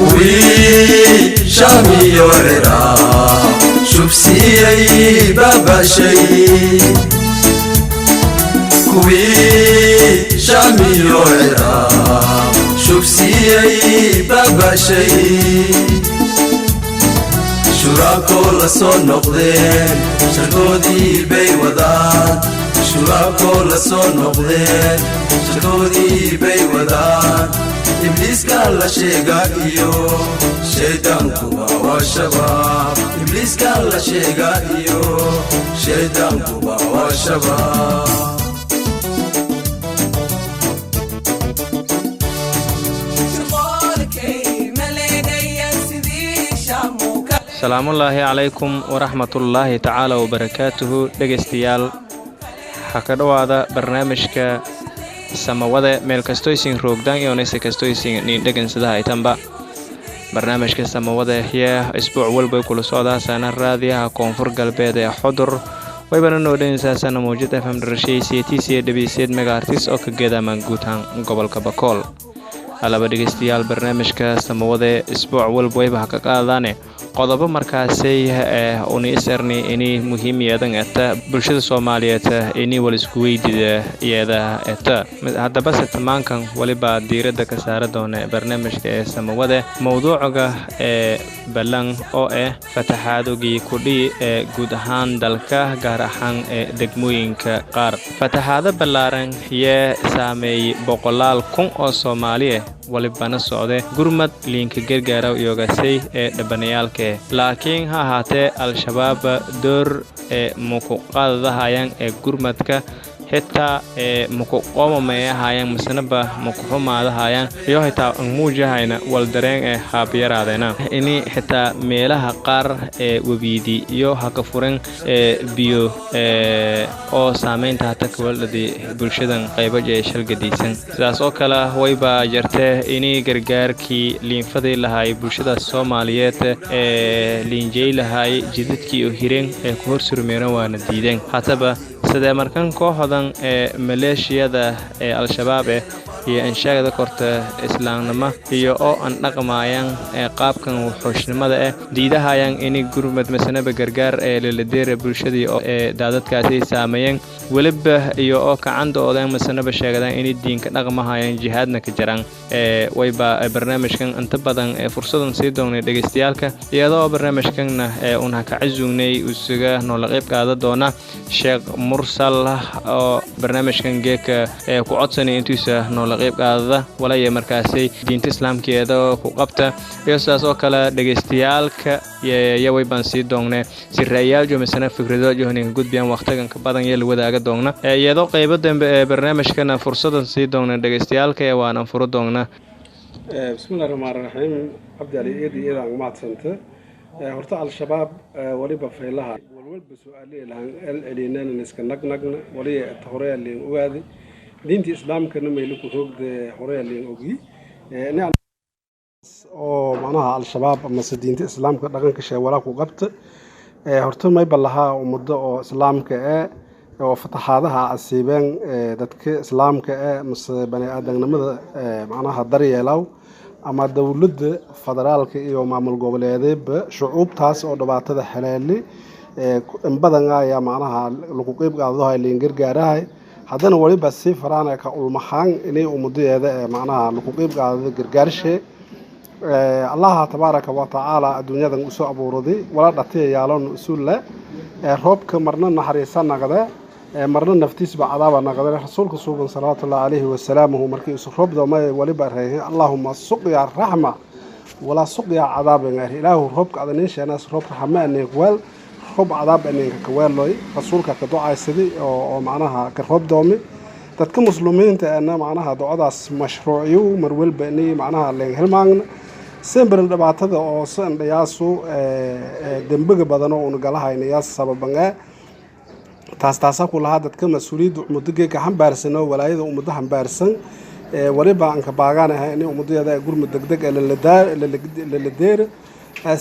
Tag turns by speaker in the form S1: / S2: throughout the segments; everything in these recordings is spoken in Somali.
S1: Kuwii Shaamiyo Ciraaq shubsiiyey baaba'shay, kuwii Shaamiyo Ciraaq shubsiiyey baaba'shay, shuraakoo la soo noqdeen, sharkoodii bay wadaan. Shuraakoo la soo noqdeen, sharkoodii bay wadaan. Ibliiska la sheegaa iyo shayddaankuba waa Shabaab. Ibliiska la sheegaa iyo shayddaankuba waa Shabaab.
S2: Salaamullaahi calaykum waraxmatullaahi tacaala wabarakaatuhu. Dhegaystayaal, ha ka dhowaada barnaamijka Samawade meel kastoysin roogdaan iyonayse kastoysin niin dhegansadaha itanba. Barnaamijka Samawade yee isbuuc walba kula socdaasana raadiyaha Koonfur Galbeed ee Xudur, waybana noo dhegeysaasana mawjad FM dharashaysiyo tc dhabiseed megaartis oo ka geedaamaan guutaan gobolka Bakool. Alaba dhegeystayaal, barnaamijka Samawade isbuuc walba wayba ha ka qaadaane qodobo markaasay uni isarni ini muhiim yeedan eta bulshada Soomaaliyeed ini wal isku weydida yeeda eta. Haddaba se tamaankan waliba diiradda ka saara doona barnaamijka ee Samawade mowduucga ee ballan oo ah fataxaadogii kudhii ee guud ahaan dalka, gaar ahaan ee degmooyinka qaar. Fataxaado ballaaran yee saameeyey boqolaal kun oo Soomaaliya, walibana socde gurmad liinka gargaara iyogasay ee dhabanayaalka. Laakiin ha ahaatee Al-Shabaab door ee mukuqaadahayaan ee gurmadka, xitaa ee mukuqoomamayahayan masanaba mukuxumaadahayaan iyo xitaa muujahayna waldareen ee haabyaraadena ini xitaa meelaha qaar ee webiidi iyo haka furan ee biyo ee oo saameynta hata kawaldhadi bulshadan qaybaja ee shalgadiysan. Sidaas oo kale wayba jartee ini gargaarkii liinfadii lahaay bulshada Soomaaliyeed ee liinjey lahaay jidadkii oo hireen ee ku hor surmeeran waana diideen. Hataba sidee markan kooxdan ee maleeshiyada ee Al-Shabaab eh iyo anshaagada korta islaamnimo iyo oo an dhaqmaayaan ee qaabkan wuxuushnimada ah diidahayaan ini gurmad masanaba gargaar ee laladeera bulshadii ee daadadkaasi saameeyeen, weliba iyo oo kacanda oodeen masanaba sheegadaan inay diinka dhaqmahayaan, jihaadna ka jaraan? Ee wayba barnaamijkan inta badan ee fursadan sii doonay dhegaystayaalka, iyadoo barnaamijkanna ee un ha ka casuugnay usuga noola qayb qaada doona Sheekh Mursal oo barnaamijkan geeka ee ku codsanay intuisa noola qayb qaadada walaya markaasay diinta islaamkeeda ku qabta. Iyo sidaas oo kale dhegaystayaalka iyo waybaan sii doongnay si ra'yaal misana fikrado johnin gudbiyaan waqtigan ka badan iyo la wadaaga doogna, iyadoo qaybo dambe ee barnaamijkana fursadan sii doogna dhegaystayaalka ee waanan furo doogna.
S3: Bismillahi raxmaan raxiim. Cabdi Ali, eedi eedaan umahadsanta. Horta Al-Shabaab waliba faylaha walwalba su-aalihi lahan el celinana iska nagnagna waliya eta horeya liin ogaadi diinta islaamkana maylaku roogde horeya liin ogi oo macnaha Al-Shabaab amase diinta islaamka dhaqanka sheewalaa ku qabta. Horta mayba lahaa ummado oo islaamka eh oo fataxaadaha asiibeen dadka islaamka eh mase bani aadamnimada macnaha daryeelaw ama dowladda federaalka iyo maamul goboleedeedba, shucuubtaas oo dhibaatada xeleeli in badan ayaa macnaha lagu qeyb qaadahay liin gargaarahay. Haddana waliba sii faraana ka ulmahaan inay ummadeeda ee macnaha lagu qeyb qaadado gargaarshe. Allaha tabaaraka wa tacaala adduunyadan usoo abuuraday wala dhatiya yaalon usulle roobka marna naxariisa naqde, marna naftiisba cadaaba naqde. Rasuulka suuban salawaatullahi calayhi wasalaamuhu markii isu roob doomay waliba reeyay "Allaahuma suqya raxma walaa suqya cadaabin." Ilaahu roobka adanin sheenaas roob raxma aneeg weel roob cadaab aneenka kaweeloy. Rasuulka ka ducaysaday oo macnaha ka roob doomi. Dadka muslimiinta ana macnaha ducadaas mashruuciyo mar walba inay macnaha leen hilmaagna semberin dhibaatada oo sandhayaasu dembiga badan oo unagalahayn yaa sababangaa. Taas taasaa ku lahaa dadka mas-uuliyadda ummaddo geeka xambaarsan oo walaayada ummaddo xambaarsan waliba aan ka baagaan ahay inay ummadayada gurmud degdeg ee laladeera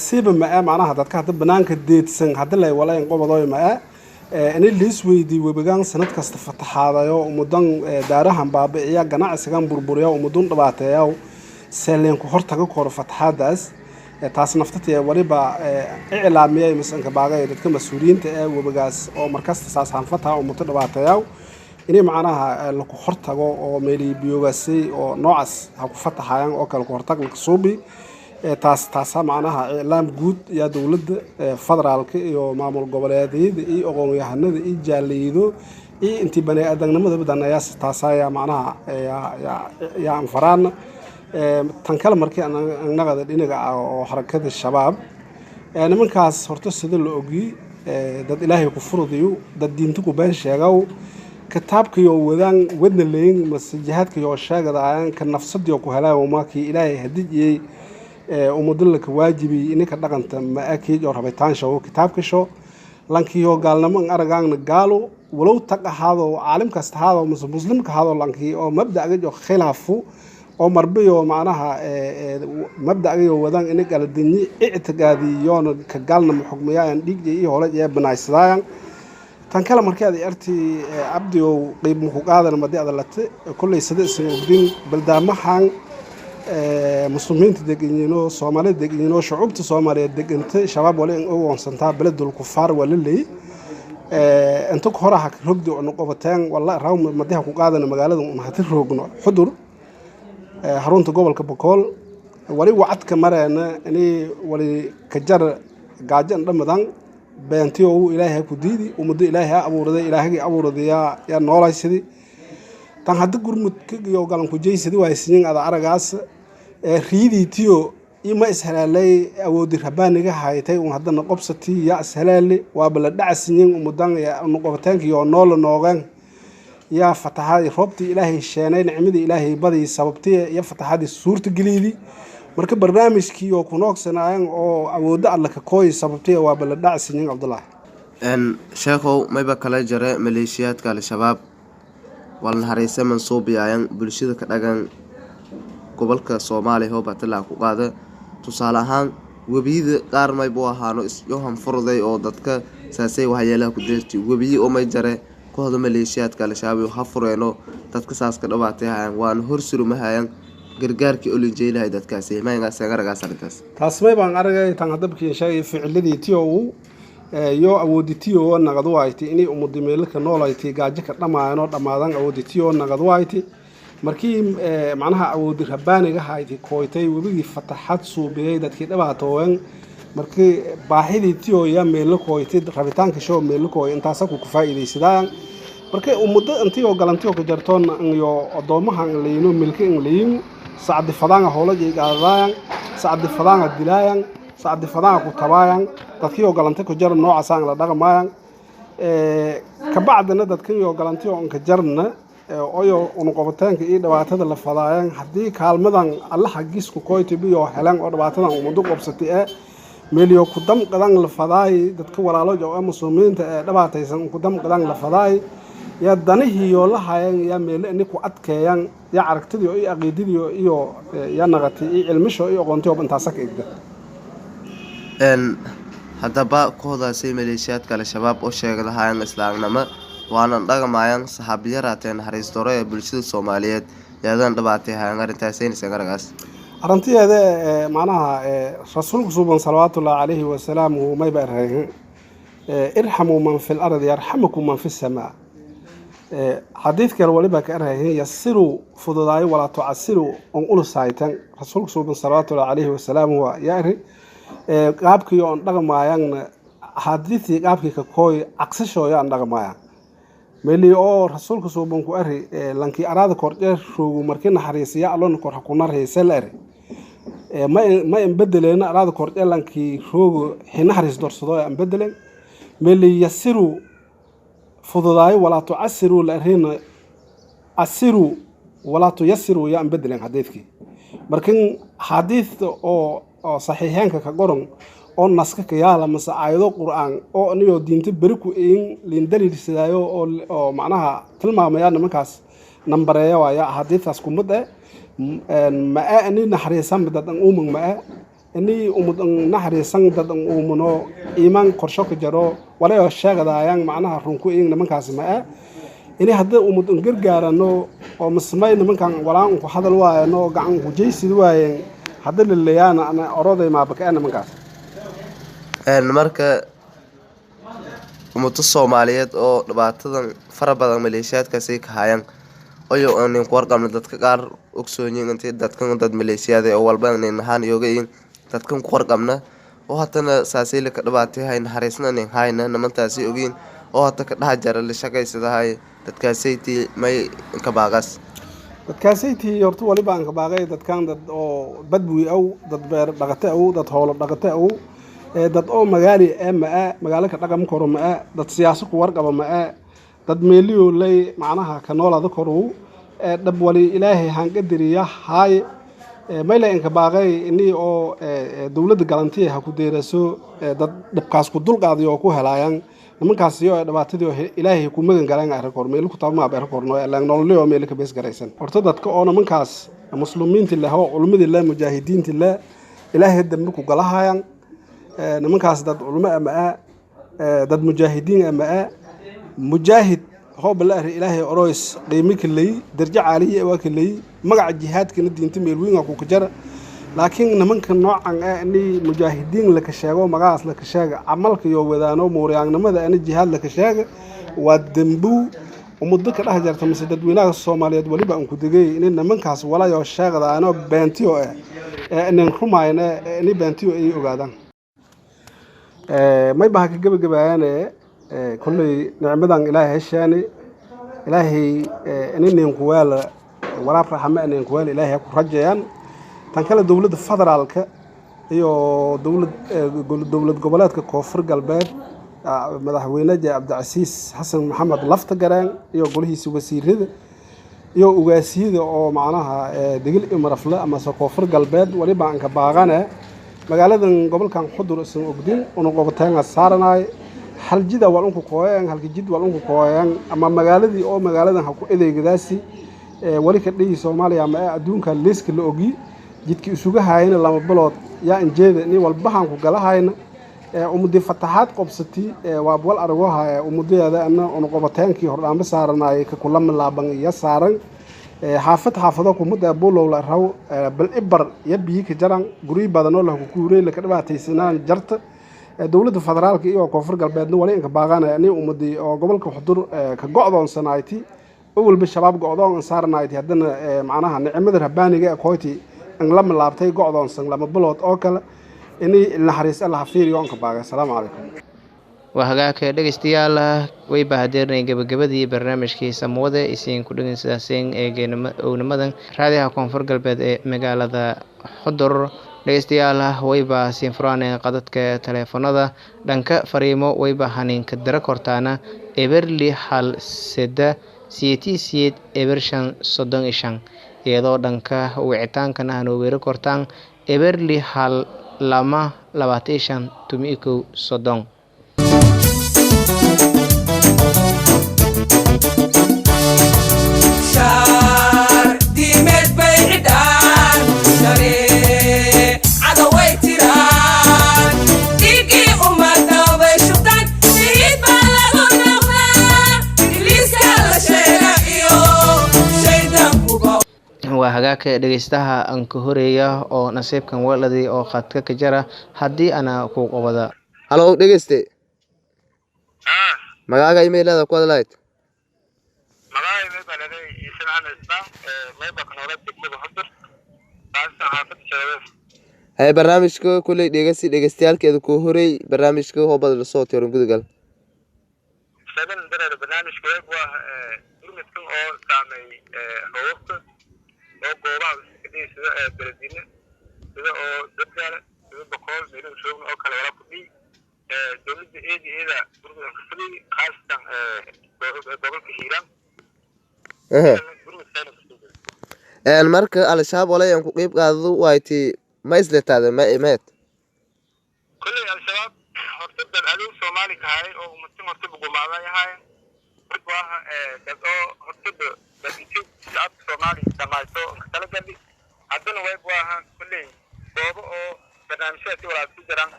S3: siiba ma-e macnaha dadka hadda banaanka deedsan hadda lay walayn qobadooy ma-e ini liis weydii webigaan sanad kasta fataxaadayo ummadan daarahan baabi'iya, ganacsigan burburiya, ummadun dhibaateeya. Seeleenku hortaga koro fatahaadaas. Taas naftatee waliba iclaamiyay masanka baagay dadka mas-uuliyiinta ee webigaas oo markasta saas hanfataha oo muto dhibaateeyaw inay macnaha laku hortago oo meeli biyogaasi oo noocaas ha ku fatahayan oo kale ku hortag laka suubi. Taas taasa macnaha iclaam guud yaa dowladda federaalka iyo maamul goboleedyada iyo aqoon-yahanada iyo jaaliyado iyo intii bani aadamnimadaba daneeyaas taasayaa macnaha yaa anfaraana. Tan kale markii annagada dhinaga ah oo Xarakada Shabaab, nimankaas horta sida la ogi dad Ilaahay ku furdiyo, dad diinta ku been sheegaw, kitaabkiyo wadaan wadna leeyin mase jihaadkiyo sheegadayaan ka nafsadiyo ku helaayo maakii Ilaahay hadijiyey ummadda ka waajibi ininka dhaqanta ma akiid oo rabitaan shawo kitaabka sho lankiyo gaalnimo an aragaangna gaalo walow tag ahaado caalim kasta ahaado mase muslimka ahaado, lankii oo mabda'ga oo khilaafu oo marbiyo macnaha mabda'ga wadaan ini galadinyi ictigaadiyoona ka gaalnimo xugmayaayan dhiigja iyo hore ee banaysadaayaan. Tan kale markii aad arti Cabdiow qeyb muku qaadan madi adalate kolley sida isan ogdin baldaamahan muslimiinta deganyiinoo Soomaalida deganyiinoo shucuubta Soomaaliyeed degantay Shabaab wali in ogoonsantaa beledul kufaar waa la leeyay. Inta hore ha rogdi oo qobateen walla raw madiha ku qaadana magaalada un hati roogno Xudur, xarunta gobolka Bokool, wali wacadka mareena inay wali kajar gaajo dhamadan beentiyo uu Ilaahay ku diidi ummadda Ilaahay ha abuuraday Ilaahagii abuuraday yaa noolaysidii tan hadda gurmudka iyo galanku jeysadi waa sinin ada aragaas riidiitiyo ima ishalaalay awoodi rabaaniga haytay un haddana qobsatii yaa ishalaali waaba la dhacasinin ummadan qobateenkiyo noola noogeen yaa fataxadii roobtii Ilaahay sheenay, nicmadii Ilaahay badii sababtii iyo fataxadii suurta geliydii. Marka barnaamijkii oo ku noogsanaayan oo awoodda alla ka kooyi sababtii waaba la dhacasinin, Cabdullaahi.
S1: Sheekhow, mayba kala jare maleeshiyaadka Al-Shabaab walnahareyse mansuubiyaayan bulshada ka dhagan gobolka Soomaaliya hoobatilaa ku qaada. Tusaale ahaan webiyada qaar maybu ahaano isyohan furday oo dadka saasay waxyeelaha ku deerti webiyi oo may jare kooxda maleeshiyaadka Al-Shabaab ha fureeno dadka saas ka dhawaatay hayaan waana hor surumahayaan gargaarkii olinjeylahay dadkaasi maygaasaragaas arrintaas.
S3: Taas may baan aragay tan hadabkiin sheegay ficiladii tiyo uu iyo awoodi tiyo naqad waaytay inay ummadda meelka noolaytay gaajo ka dhamaayan oo dhamaadan awoodi tiyo naqad waaytay markii macnaha awoodi rabaaniga haytay kooytay webigii fataxad suubiyey dadkii dhibaatoowen markii baahidii tiyo yaa meelo kooytay rabitaanka shoo meelo kooy intaasa ku faa'iidaysadaan. Marka ummadda intii oo galantiyo ka jartoon iyo adoomaha in layno milki in layin sacdi fadaanga howlaja qaadaayan, sacdi fadaanga dilaayan, sacdi fadaanga ku tabaayan dadkii oo galantay ku jar noocaasaan la dhaqmayaan. Kabacdina dadkii oo galantiyo on ka jarna oyo unuqobitaanka iyo dhibaatada la fadaayan haddii kaalmadan alla xaggiisku koytibiyo helan oo dhibaatadan ummadu qobsatay ee meeliyo ku damqadan la fadaay dadka walaalo oo muslimiinta ee dhibaataysan ku damqadan la fadaay yaa danihiiyo la hayan yaa meele ini ku adkeeyaan yaa aragtidii iyo aqiididii iyo yaa naqatay iyo cilmisho iyo aqoontiyo intaasa ka egda.
S1: Haddaba kooxdaasi maleeshiyaadka Al-Shabaab oo sheega lahaayeen islaamnimo waanan dhaqmayaan saxaabiyaraatee naxariis daro ee bulshada Soomaaliyeed yaadan dhibaatay hayaan arrintaasaynisagaragaas.
S3: Arrintiyeeda macnaha rasuulku suuban salawaatullaahi calayhi wasalaam mayba erhay irxamuu man fi lardi yarxamukum man fi samaa. Xadiid kale waliba ka erhayn yasiruu fududaayo walaa tucasiruu on ulusaytan. Rasuulku suuban salawaatullaahi calayhi wasalaam waa yaa eri qaabkii oon dhaqmaayanna axaadiistii qaabkii ka kooy caqsishooya aan dhaqmaayaan meli oo rasuulka suuban ku eri lankii araada kordhe roogu markii naxariisiya allona kor hakunarhayse la eri ma inbedeleena araada kordhe lankii roogu xinaxariis dorsado aan bedelen meli yasiru fududaayo walaa tucasiruu la erina casiruu walaa tuyasiruu yaa aan bedelen xadiidkii. Markin xadiidta oo saxiixeenka ka qoran oo naska ka yaala mase aayado qur'aan oo anigoo diinta beri ku ein liin daliilsadaayo oo macnaha tilmaamaya nimankaas nambareeya waaya axaadiistaas kumid eh ma-e ini naxariisan dad an uuman ma-e ini umud an naxariisan dad an uumano iimaan korsho ka jaro walayoo sheegadaayaan macnaha runku ein nimankaas ma-e. Inay hadda umad un gargaarano oo masmay nimankan walaan ku hadal waayano oo gacan ku jeysid waayeen hadda laleeyaana ana oroday maabaka nimankaas.
S1: Marka ummado Soomaaliyeed oo dhibaatadan fara badan maleeshiyaadkaasi ka hayaan oyo nin ku warqabna, dadka qaar ogsoonyiin intii dadkan dad maleeshiyaad oo walba nin ahaan iyoga dadkan ku warqabna oo hatana saasayla ka dhibaatay naxariisna nin hayna nimantaasi ogiin oo hata ka dhex jara la shaqaysadahay dadkaasaytii may ka baaqas.
S3: Dadkaasaytii horta waliba aan ka baaqay dadkan dad oo badwi aw, dad beer dhaqate aw, dad hoolo dhaqate aw, dad oo magaali ee ma-a magaalo ka dhaqan karo ma-a, dad siyaasa ku warqaba ma-a, dad meeliyo ley macnaha ka noolada korow dhab wali Ilaahay hanqadiriya haaye. Mayle inka baaqay inii oo dowladda galantiya ha ku deeraso dad dhibkaas ku dulqaadiyo oo ku helaayaan nimankaas iyo dhibaatadii oo Ilaahay ku magan galaan arrin kor meel ku tabma arrin korno laan nololyo meel ka bees garaysan. Horta dadka oo nimankaas muslimiinta leh oo culimadii leh, mujaahidiinta leh, Ilaahay dambi ku galahayaan. Nimankaas dad culimo ama a dad mujaahidiin ama a mujaahid hooba la array Ilaahay oroys qiimi kaley darjo caaliya waa kaley magaca jihaadkana diinta meel weyn ku kajara. Laakiin nimanka noocan ah inay mujaahidiin laka sheego, magacaas laka sheega, camalka iyo wadaano muuryaannimada ana jihaad laka sheega waa dembow ummado ka dhex jarta mise dadweynaha Soomaaliyeed. Waliba aan ku degay inay nimankaas walaayoo sheegdaano beentiyo ah ee inin rumayne inay beentiyo ay ogaadaan. May baha ka gebagabayaane kolley nicmadan Ilaahay heshaani Ilaahay ini ninkuweela waraab raxame ninkuweela Ilaahay ha ku rajayaan. Tan kale dowladda federaalka iyo dowlad goboleedka Koonfur Galbeed, madaxweyne Cabdicasiis Xasan Maxamed Lafta Gareen iyo golihiisa wasiirada iyo ugaasiyada oo macnaha Degil iyo Marafle amase Koonfur Galbeed, waliba aan ka baaqane magaaladan gobolkan Xudur isan ogdin una qobateenga saaranay hal jida wal unku kooyeen halka jid wal unku kooyeen ama magaaladii oo magaaladan ha ku edeegadaasi wali ka dhihi Soomaaliya ama adduunka liiska la ogi jidkii isuga haayana 2 bilood yaa injeeda nin walbahan ku galahayna ummadii fataxaad qobsati waa wal arago haya ummadeeda ana una qobateenkii hordhaanba saaranay ka kulama laaban iyo saaran xaafad xaafado kumada buulow la raw bal ibar iyo biyo ka jaran guryo badan oo la ku kuuray la ka dhibaataysanaan jarta. Dowladda federaalka iyo Koonfur Galbeedna wali inka baaqanaya nin ummadii oo gobolka Xudur ka go'doonsanayti oo walba Shabaab go'doon saaranayti haddana macnaha nicmada rabbaaniga ee koyti in lama laabtay go'doonsan 2 bilood oo kale inay naxariis Allah fiiriyo anka baaqay. Asalaamu calaykum.
S2: Waa hagaagka dhegeystayaal, way bahadeernay gabagabadii barnaamijkii Samwade isiin ku dhegeysanayeen ee ownimadan raadiyaha Koonfur Galbeed ee magaalada Xudur. Dhegeystayaal, wayba siin furaan qadadka taleefanada dhanka fariimo, wayba haninka dira kortaana 061 388 05 35, iyadoo dhanka wicitaankana hanoo weeri kortaan 062 25 11 30.
S4: Diimeed bay xidhaan shareecada way tiraan dhiiggii ummadda bay shubtaan shahiid baa lagu noqdaa Ibliiska la sheega iyo shaydaankuba.
S2: Waa hagaagka dhegeystaha aan ka horeeya oo nasiibkan weladii oo khadka ka jara haddii ana ku qabada.
S1: Halow dhegeyste, magaaga imailada ku hadlayd?
S5: Magacay mayba leedahay Iisan Axmed Islaan, mayba ka noolaa degmada Xudur, qaasatan xaafadda Shabeelle.
S1: Haye, barnaamijka kulley dhegeysi dhegeystayaalkeeda kuu horey barnaamijka hoobada lasoo tirin gudagal.
S5: Sadan dareer barnaamijka weeb waa gurmadkan oo saameeyey roobabka oo goobaha iska sida Beledweyne, sida oo Dadgaale, sida Bokool meelaha joogna oo kale wala ku dhihi dowladda eedi eeda gurmadan ka fadhiyey khaasatan gobolka Hiiraan gurmadkaana kasoo jiray.
S1: Marka Al-Shabaab walayan ku qeyb qaadado wayti ma isletaade ma imeed?
S5: Kolley Al-Shabaab horta dad adow Soomaali ka haay oo umatin horta bugumaaday ahaayeen dad waa dad oo hortaba dad intii shacabka Soomaali dhamayso kala gadhi haddana wayb waaha kolley goobo oo barnaamijyadaasi walaal ku jiraan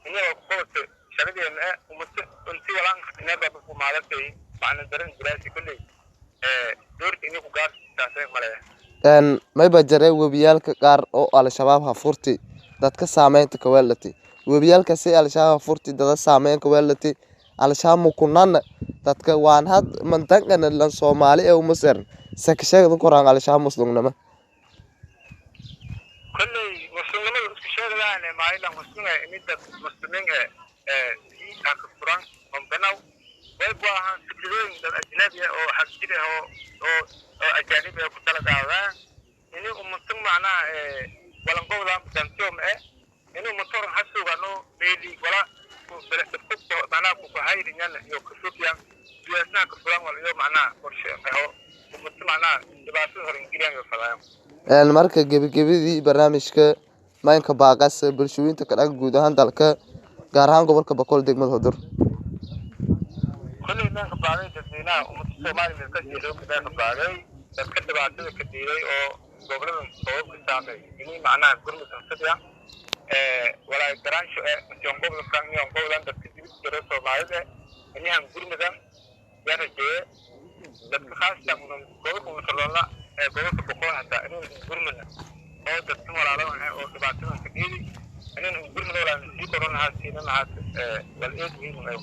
S5: inagoo ku qabata shaqadeena eh umata inti walaan inaba bugumaadatay macna daran gulaasi kolley. Doorta inay ku gaartaasay maleya.
S1: Mayba jaree webiyaalka qaar oo Al-Shabaab ha furti dadka saameynta ka weelati, webiyaalkaasi Al-Shabaab ha furti dada saameyn ka weelati Al-Shabaab mukunana dadka waan had mantanqana lan Soomaali ee umaseran sakasheegda koraan Al-Shabaab muslimnimo.
S5: Kolley muslimnimada isku sheegayaan maayilan muslim ini dad muslimiin ee diinta ka furan mambanaw way bu ahaan fikradooyin dad ajnabi ah oo xagjir ah oo ajaanib ah ku tala qaadaan ini ummatun macnaha walanqowda dantoom eh ini ummator hasugano meeli wala macnaha kukuhayrinyan iyo kusugiyan duyaasnaha ka furan wal iyo macnaha qorshe aho ummatu macnaha dhibaatada horengeliyan iyo fadaayan.
S1: Marka gebigebadii barnaamijka, maynka baaqas bulshooyinka ka dhaga guud ahaan dalka, gaar ahaan gobolka Bakool, degmada Hudur?
S5: Kolley meen ka baaqay dadweynaha ummadda Soomaaliya meel kasii xooga meen ka baaqay dadka dhibaatada ka diiday oo goboladan sababka saamey ini macnaha gurmud anfidya walaay garaansho eh masiyon gobolkan iyo gobolan dadka dibid jira Soomaalida inihan gurmudan yaa rajeeye dadka khaasatan gobolka Musaloola ee gobolka Boqol hataa inuu gurmudna oo dadka walaaladan eh oo dhibaatadan ka diiday inuu gurmud walaa sii koron lahaa siinan lahaa wal eed muhiim ah.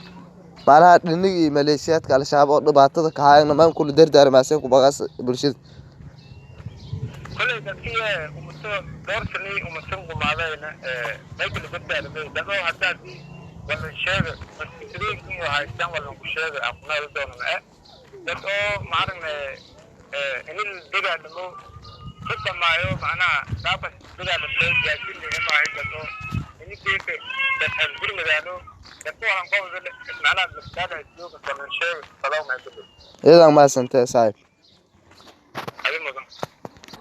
S1: Macnaha dhinigii maleeshiyaadka Al-Shabaab oo dhibaatada ka haayana maan kula dardaarmaaseen ku baqas bulshada?
S5: Kolley dadkii ummato doortani ummatan gumaadayna maykala badbaadamay dadoo haddaadii wala sheega masjidooyinkan iyo haystaan wala ku sheega aqoonada doonan dad oo maaragna ini la dagaalamo ka dhamaayo macnaha qaabkas dagaalamay gaajin maahay dad oo ini geeka dadhan gurmadaano dadka walan qobda macnaha laftaada jooga wala sheega falaw mahay kulli.
S1: Iyadan mahadsantahay, saaxiib.
S5: Adi mudan.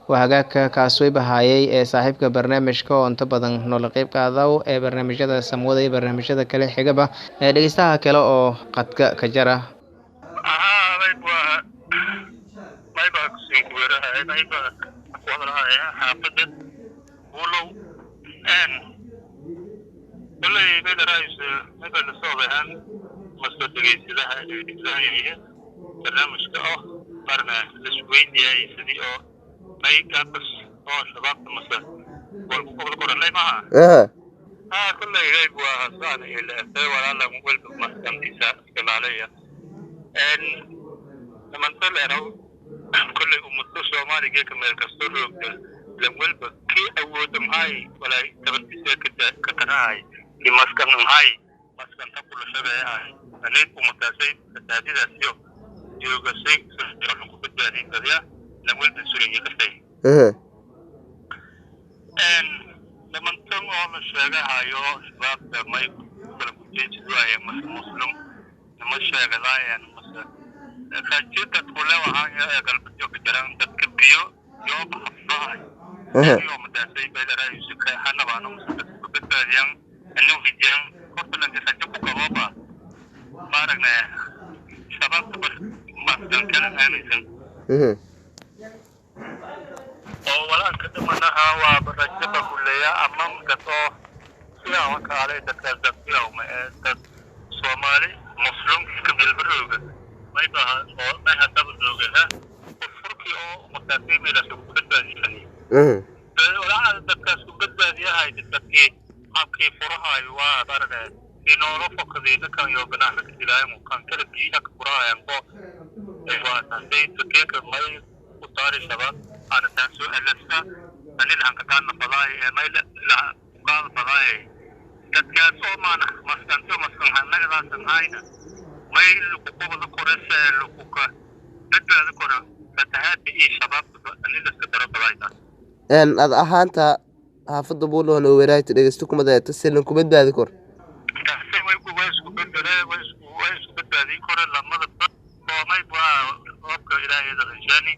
S2: Waa hagaagka kaas way bahaayay ee saaxiibka barnaamijka oo inta badan noola qeyb qaadaw ee barnaamijyada Samwada iyo barnaamijyada kale xigaba ee dhegeystaha kale oo qadka ka jara.
S5: Ahaa, mayba mayba kusin kuwerahay mayba ku hadlahay xaafadda Buulow n kolley mayda raayis mayba la socdahan masoo dhegeysadaha dhegeysanaya barnaamijka oo marna isweydiiyay sidii oo may kaabas oo shabaabta mase walku qobol koranay maaha.
S1: Ehe.
S5: Haa, kolley gayb waa hasaan ila walaala welba maskantiisa isticmaalaya n namanta leeraw kolley ummado Soomaaliga ka meel kasto roogta lan welba kii awooda maxay walaay tabartiisa ka tarahay kii maskan maxay maskanta kulashabeeyahay aneed ummadaasay fasaadidaasiyo joogasay ku badbaadin badiya lan welba suraya kastay.
S1: Ehe.
S5: Nimantan oo la sheegahayo shabaabka may kala kujeejid waaye mase muslim nima sheegadaayeen mase raajida kule waxaan ee galbeedyo ka jiraan dadka biyo yooba xafsahay
S1: Ehe.
S5: iyo madaasay baydaraysu ka hanabaano mase dadka badbaadiyaan anu hijaan horta lanka rajo ku qabooba maaragna shabaabka bas maskan kala aaminsan.
S1: Ehe.
S5: Oo walaalka dhimanaha waa rajada kuleeya ama dad oo sidaa kaalay dadkaas dad bilowma ee dad Soomaali muslim ka bilbarooga may baha oo may hadaba roogaha furkii oo makaasii meelaas ku badbaadiyay.
S1: Ehe.
S5: Walaalka dadkaas ku badbaadiyahay dadkii habkii furahayo waa barane inoolo fokadii dadkan iyo banaanka dilaayan kan kala biyaha ka furahayan oo waa taasay takeeka may ku taari shabaab ana taasoo alasta anil hanka qaadna fadaay ee may la qaad fadaay dadkaas oo maana maskanto maskan hanagadaas hayna may luku qobda korese luku ka badbaadi koro fatahaadka iyo shabaabka anil iska daro fadaaytaas.
S1: Ad ahaanta xaafadda Buulow noo weraagta dhegeysto kumadaata silan ku badbaadi kor?
S5: Taasi way ku way isku beddelee way isku badbaadin kore lamada soomay waa roobka Ilaahay dhalishaani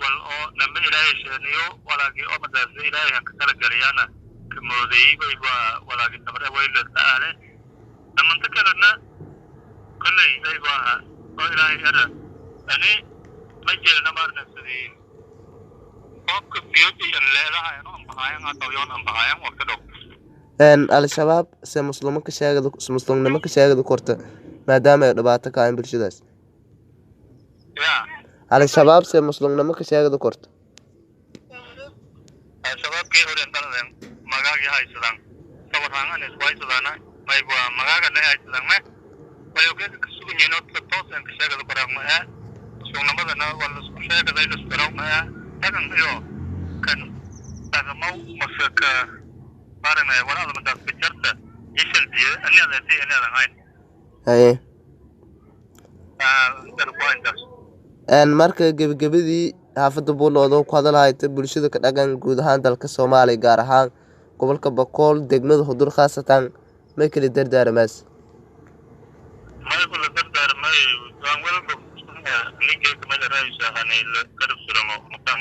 S5: wal oo nama Ilaahay sheeniyo walaagii oo madaasa Ilaahay hanka kala galiyana ka moodeeyey bay waa walaagii tabar way la taale namanta kalena kolley bay waa oo Ilaahay era ani ma jeelna maarna sidii roobka biyo iyo leedahay inuu anbaxayan hata yoon anbaxayan waqti dhow.
S1: Al-Shabaab se muslimo ka sheegada muslimnimo ka sheegada korta maadaama ay dhibaato ka hayn bulshadaas?
S5: Ya.
S1: Al-Shabaab se muslimnimo ka sheegada korto.
S5: Al-Shabaabkii hore intadan magaagii haysadaan sawirhaan isku haysadaana mayba magaaga le haysadaan me wayo geedka ka sugan yihiin oo toos aan ka sheegada koraa ma ee muslimnimadana waa laisku sheegaday laisku raw ma ee dhaqan iyo kan dhaqamow mase ka baarana walaada madaas ka jarta ishalbiye ani adeetay ani adan hayn.
S1: Haye.
S5: Intan ku hayntaas.
S1: Marka gebagabadii, xaafadda Buulooda ku hadalhayta bulshada ka dhaqan guud ahaan dalka Soomaaliya, gaar ahaan gobolka Bakool, degmada Xudur khaasatan, may kala dardaaramaas?
S5: Maygu la dardaarmay waan walba ninkeyka meel raayisa hanay la garab suramo maqan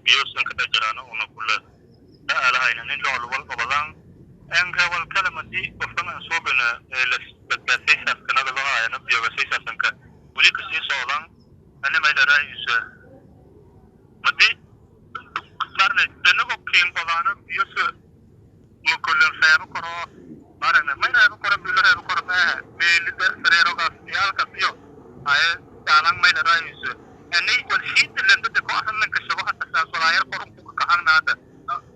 S5: biyosan ka dhajaraano una kula da'alahayna nin lool wal qabadaan enka wal kala madi qofkan aan suubina la badbaadaysaaskanada loo hayano biyogasaysasanka weli kasii socdaan ani meel raayisa madi marne danago keen qadaano biyosa makulan reebo karo marne may reebo karo bilo reebo karo maaha meelida sareerogaas yaalkaas iyo aye taalan may raayisa ani wal shiid landada ko ahan lanka shabo hata saas walaayar qorun ku kaxangna hada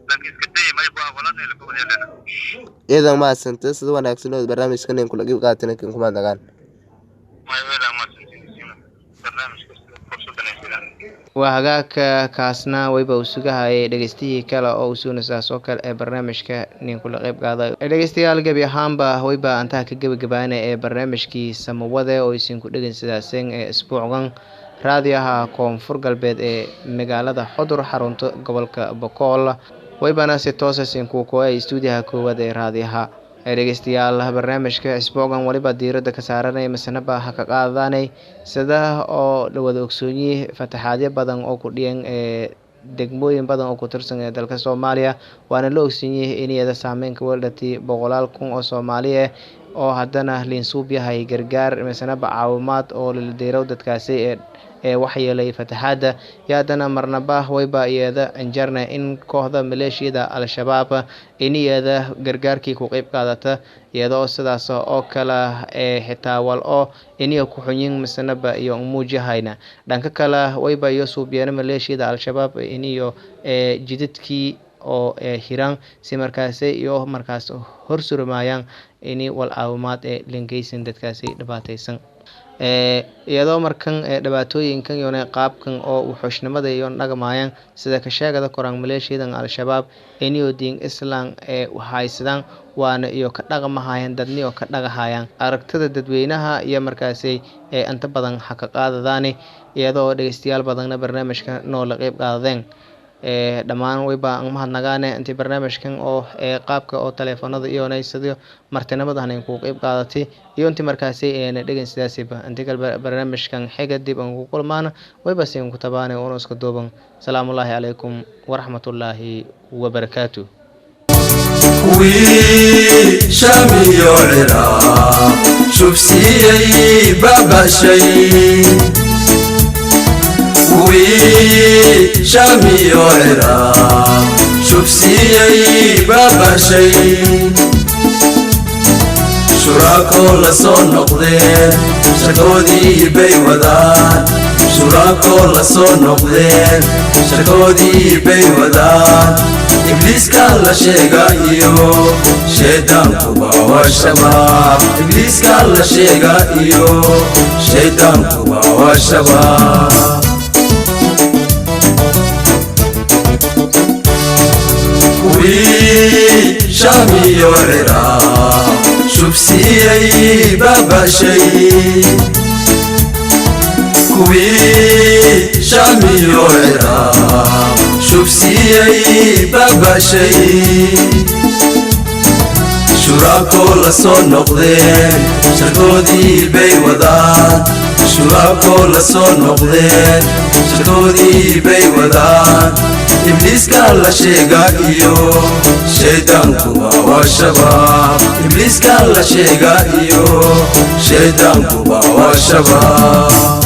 S5: lanka iska dayay may baa walana la gobol.
S1: Iidan mahadsanta sida wanaagsan oo barnaamijkan in kula qeyb qaatana kin kuma nagaan.
S5: May wada masantiin barnaamijka fursadan ay siiyaan.
S2: Waa hagaagka, kaasna wayba uu sugahayay dhegeystihii kale oo uu suuna saas oo kale ee barnaamijka nin kula qeyb qaaday. Dhegeystayaal, gebi ahaanba wayba antaha ka gebagabaana ee barnaamijkii Samawade oo isinku dhegeysadaasen ee isbuucgan raadiyaha Koonfur Galbeed ee magaalada Xudur, xarunta gobolka Bokool. Waybana si toosa isinku kooyay stuudiyaha koowaad ee raadiyaha. Dhegeystayaal, barnaamijka isbuucan waliba diiradda ka saaranay masanaba ha ka qaadanay sida oo la wada ogsoonyihi fataxaadyo badan oo ku dhiyan ee degmooyin badan oo ku tirsan ee dalka Soomaaliya, waana la ogsoonyihi in iyada saameyn ka weeldhatay boqolaal kun oo Soomaali ah oo haddana liinsuub yahay gargaar masanaba caawimaad oo laladeerow dadkaasi ee waxyeelay fataxaadda. Iyo haddana marnaba wayba iyada anjarna in kooxda maleeshiyada Al-Shabaab in iyada gargaarkii ku qeyb qaadata, iyadoo sidaas oo kale ee xitaa wal oo iniyo ku xunyin masanaba iyo muujahayna. Dhanka kale wayba iyo suubiyeena maleeshiyada Al-Shabaab iniyo ee jidadkii oo ee hiraan si markaasi iyo markaas hor surmayaan ini wal caawimaad ee lingeysan dadkaasi dhibaataysan, iyadoo markan dhibaatooyinkan iyona qaabkan oo wuxuushnimada iyo dhaqmayaan sida ka sheegada koraan maleeshiyadan Al-Shabaab iniyo diin islam ee haysadaan, waana iyo ka dhaqmahayaan dadniyo ka dhaqahayaan aragtida dadweynaha iyo markaasi ee inta badan ha ka qaadadaani, iyadoo dhegeystayaal badanna barnaamijka noola qeyb qaadadeen. Dhammaan wayba aan mahadnagaane intii barnaamijkan oo ee qaabka oo taleefanada iyo naysadiyo martinimada hanin ku qeyb qaadatay iyo intii markaasi eena dhegeyn sidaasiba. Intii kale barnaamijkan xiga dib aan ku kulmaana, wayba siin ku tabaanay una iska duuban. Salaamullaahi calaykum waraxmatullaahi wabarakaatu.
S6: Kuwii Shaamiyo Ciraaq shubsiiyey babashay, kuwii Shaamiyo Ciraaq shubsiiyey babashay, shuraako la soo noqdeen sharkoodii bay wadaan, shuraako la soo noqdeen sharkoodii bay wadaan. Ibliiska la sheega iyo shaydaankuba waa shabaab, ibliiska la sheega iyo shaydaankuba waa shabaab. Kuwii Shaamiyo Ciraaq shubsiiyey babashay, kuwii Shaamiyo Ciraaq shubsiiyey babashay, shuraako la soo noqdeen sharkoodii bay wadaan, shuraako la soo noqdeen sharkoodii bay wadaan. Ibliiska la sheega iyo shaydaankuba waa shabaab, ibliiska la sheega iyo shaydaankuba waa shabaab.